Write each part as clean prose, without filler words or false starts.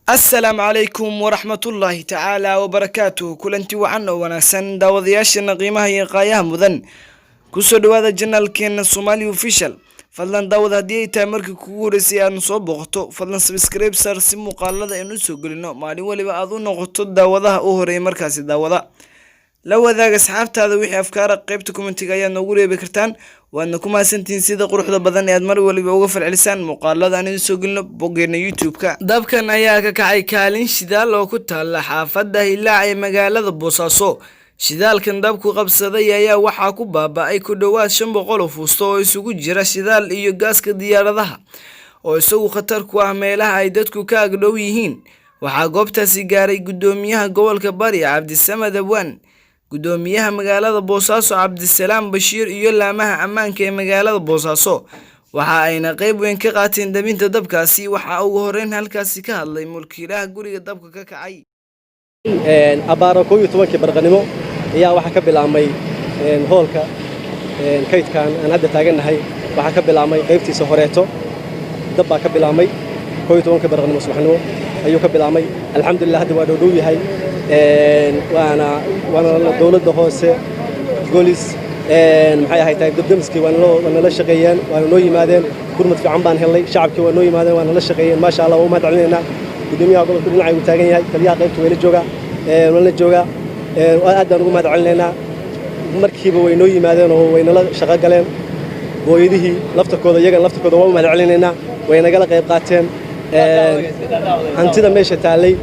Asalaamu calaykum waraxmatullaahi tacaala wabarakaatuh. Kulanti wacan oo wanaagsan, daawadayaasheena qiimaha iyo qaayaha mudan, kusoo dhawaada channelkeena Somali Official. Fadlan daawad, haddii ay tahay markii kugu horeysay aadna soo booqato, fadlan subscribe sar si muuqaalada aynu usoo gelino maalin waliba aad u noqoto daawadaha u horeeya. Markaasi daawada la wadaag asxaabtaada. Wixii afkaara qaybta commentiga ayaad noogu reebi kartaan. Waadna ku mahadsantihiin sida quruxda badan ee aad mar waliba uga falcelisaan muuqaalada aan idin soo gelino boggeena YouTube-ka. Dabkan ayaa ka kacay kaalin shidaal oo ku taala xaafadda Hilaac ee magaalada Boosaaso. Shidaalkan dabku qabsaday ayaa waxaa ku baaba-ay ku dhowaad 500 oo fuusto oo isugu jira shidaal iyo gaaska diyaaradaha, oo isagu khatar ku ah meelaha ay dadku ka agdhow yihiin. Waxaa goobtaasi gaaray guddoomiyaha gobolka Bari, Cabdisamad Abwaan, guddoomiyaha magaalada Boosaaso, Cabdisalaam Bashiir, iyo laamaha ammaanka ee magaalada Boosaaso. Waxa ayna qeyb weyn ka qaateen dabinta dabkaasi. Waxaa ugu horeyn halkaasi ka hadlay mulkiilaha guriga dabka ka kacay. Abbaaro 11-kii barqanimo ayaa waxaa ka bilaabmay hoolka kaydkan aan hadda taagannahay. Waxaa ka bilaabmay qaybtiisa horeeto, dab baa ka bilaabmay. 11-kii barqanimo, subaxnimo ayuu ka bilaabmay. Alxamdulillah, hadda waa dhowdhow yahay. Waana dowladda hoose, Golis, maxay ahayd tahay, dabdamiskii waa nala shaqeeyeen, waana noo yimaadeen. Gurmad fiican baan helnay. Shacabkii waa noo yimaadeen, waa nala shaqeeyeen. Maasha Allah, waa u mahad celinaynaa. Guddoomiyaha gobolka dhinacaygu taagan yahay, taliyaha qaybta wayla joogaa, waala joogaa. Aad baan ugu mahad celinaynaa. Markiiba way noo yimaadeen oo way nala shaqo galeen. Booyadihii laftarkooda, iyagana laftarkooda waa u mahad celinaynaa, way nagala qayb qaateen. Hantida meesha taallay,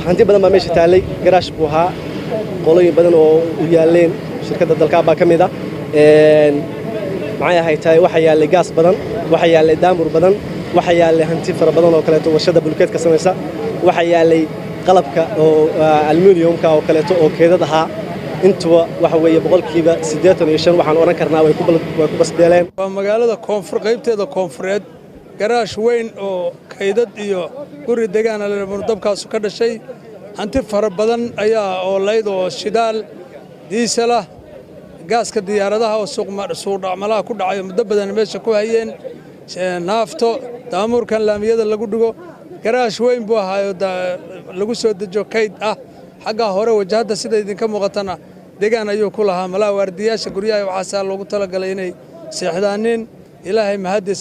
hanti badan baa meesha taallay. Garaash buu ahaa, qolooyin badan oo u yaalleen shirkadda Dalkaab baa ka mid ah. Maxay ahayd tahay, waxaa yaallay gaas badan, waxaa yaallay daamur badan, waxaa yaallay hanti fara badan oo kaleeto, warshada bulkeedka samaysa. Waxaa yaallay qalabka oo aluminiumka oo kaleeto oo keedad ahaa. Intuba waxa weeye 85% waxaan odhan karnaa way ku basbeeleen. Waa magaalada koonfur, qaybteeda koonfureed, garaash weyn oo kaydad iyo guri degaana dabkaasu ka dhashay. Hanti fara badan ayaa oolayd oo shidaal, diisalah, gaaska diyaaradaha oo suuqdhacmalaha ku dhacay oo muddo badan meesha ku hayeen, naafto, daamuurkan laamiyada lagu dhigo. Garaash weyn buu ahaayoo lagu soo dejo kayd ah. Xaggaa hore wajahadda sida idinka muuqatana degaan ayuu ku lahaa. Malaha waardiyaasha guryaha waxaasaa loogu talagalay inay seexdaaniin. Ilaahay mahadis,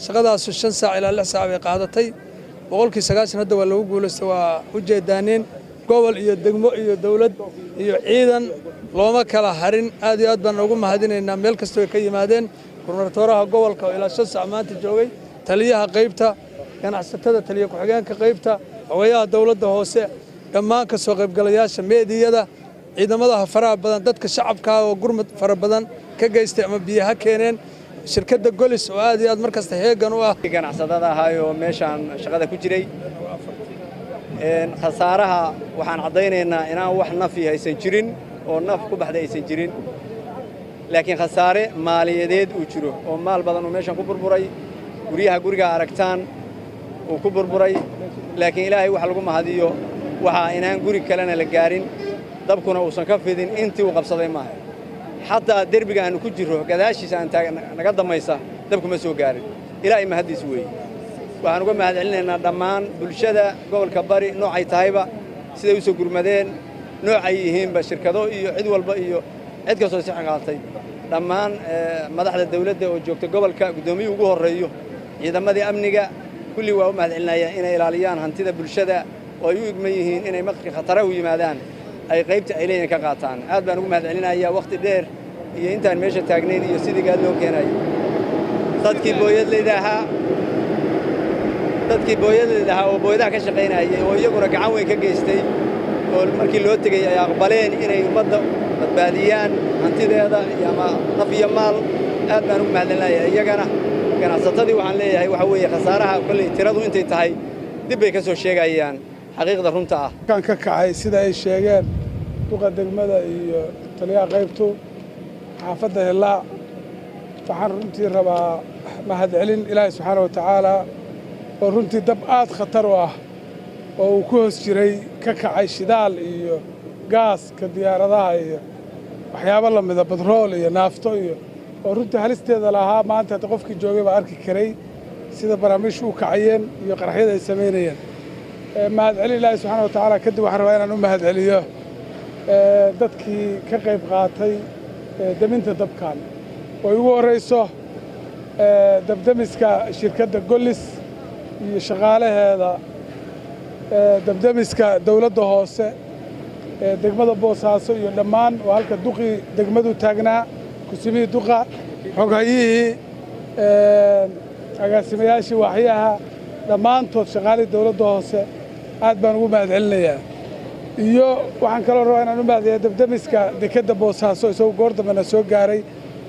shaqadaasu 5 saac ilaa 6 saac bay qaadatay. 90% hadda waa lagu guulaystay, waa u jeedaaniin. Gobol iyo degmo iyo dawlad iyo ciidan looma kala harin. Aad iyo aad baan ugu mahadinaynaa meel kastoo ay ka yimaadeen. Gubernatooraha gobolka oo ilaa 5 saac maanta joogay, taliyaha qaybta, ganacsatada, taliya ku-xigeenka qaybta, xogayaha dowladda hoose, dhammaan ka soo qaybgalayaasha, meediyada, ciidamadaha faraha badan, dadka shacabkaa oo gurmad fara badan ka geystay ama biyo ha keeneen, shirkadda Golis oo aad iyo aad mar kasta heegan u ah. Ganacsatada ahaayoo meeshaan shaqada ku jiray, khasaaraha waxaan caddaynaynaa inaan wax nafi aysan jirin oo naf ku baxday aysan jirin, laakiin khasaare maaliyadeed uu jiro oo maal badan uu meeshan ku burburay, guryaha guriga aragtaan uu ku burburay. Laakiin Ilaahay wax lagu mahadiyo waxaa inaan guri kalena la gaarin, dabkuna uusan ka fidin intii uu qabsaday maaha. Xataa derbiga aannu ku jirro gadaashiisa aan naga dammaysa dabku ma soo gaarin. Ilaahay mahaddiis weeye. Waxaan uga mahad celinaynaa dhammaan bulshada gobolka Bari, noocay tahayba, siday u soo gurmadeen, noocay yihiinba, shirkado iyo cid walba iyo cid kastoo si xaqaatay, dhammaan madaxda dawladda oo joogta gobolka, guddoomiyuhu ugu horreeyo, ciidamadii amniga, kulli waa u mahad celinayaa inay ilaaliyaan hantida bulshada oo ay u igman yihiin inay markii khatara u yimaadaan ay qaybta ay leeyihiin ka qaataan. Aad baan ugu mahad celinayaa wakhti dheer iyo intaan meesha taagnayn iyo sidii gaad loo keenayo. Dadkii booyadleyda ahaa oo booyadaha ka shaqaynayay oo iyaguna gacan weyn ka geystay, oo markii loo tegey ay aqbaleen inay ummadda badbaadiyaan hantideeda iyo ama naf iyo maal, aad baan ugu mahadcelinayaa iyagana. Ganacsatadii waxaan leeyahay waxa weeye khasaaraha kolley tiradu intay tahay dib bay ka soo sheegayaan xaqiiqda runta ah. Kan ka kacay, sida ay sheegeen duqa degmada iyo taliyaha qaybtu, xaafadda Hilaac. Waxaan runtii rabaa mahadcelin Ilaahay subxaana wa tacaala oo runtii dab aad khatar u ah oo uu ku hoos jiray ka kacay, shidaal iyo gaaska diyaaradaha iyo waxyaabo la mida, batrool iyo naafto iyo oo runtii halisteeda lahaa. Maanta hadda qofkii joogay baa arki karay sida barnaamijhu u kacayeen iyo qaraxyada ay samaynayeen. Mahadcelin Ilaahi subxaana wa tacaala kadib, waxaan rabaa inaan u mahadceliyo dadkii ka qayb qaatay deminta dabkan, oo ugu horrayso dabdemiska shirkadda Gollis iyo shaqaalaheeda, dabdemiska dawladda hoose ee degmada Boosaaso iyo dhammaan oo halka duqii degmadu taagnaa, kusimihii duqa, xoghayihii, agaasimayaashii waaxyaha, dhammaantood shaqaalihii dawladda hoose, aad baan ugu mahadcelinayaa. Iyo waxaan kaloo rabaa inaan u mahadceliya dabdemiska dekedda Boosaaso, isagoo goor dambena soo gaaray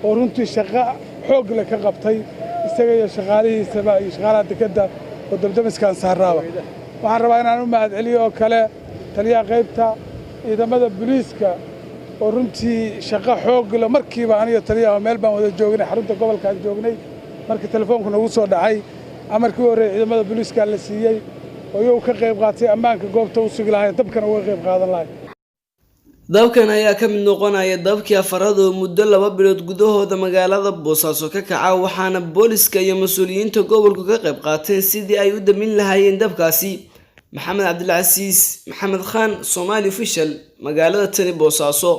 oo runtii shaqo xoog leh ka qabtay, isaga iyo shaqaalihiisaba iyo shaqaalaha dekedda oo dabdemiskaan saaraaba. Waxaan rabaa inaan u mahadceliyo oo kale taliyaha qaybta ciidamada booliiska oo runtii shaqo xoog leh markiiba. Aniga taliyaha meel baan wada joognay, xarunta gobolkaan joognay markii telefoonku nagu soo dhacay. Amarkii u horreeyey ciidamada booliiskaa la siiyey oo iyagu ka qayb qaatay ammaanka goobta u sugi lahayn, dabkana uga qayb qaadan lahayn. Dabkan ayaa ka mid noqonaya dabkii afaraad oo muddo 2 bilood gudahooda magaalada Boosaaso ka kaca, waxaana booliska iyo mas-uuliyiinta gobolku ka qayb qaateen sidii ay u damin lahaayeen dabkaasi. Maxamed Cabdilcasiis Maxamed Khaan, Somali Official, magaalada tani Boosaaso.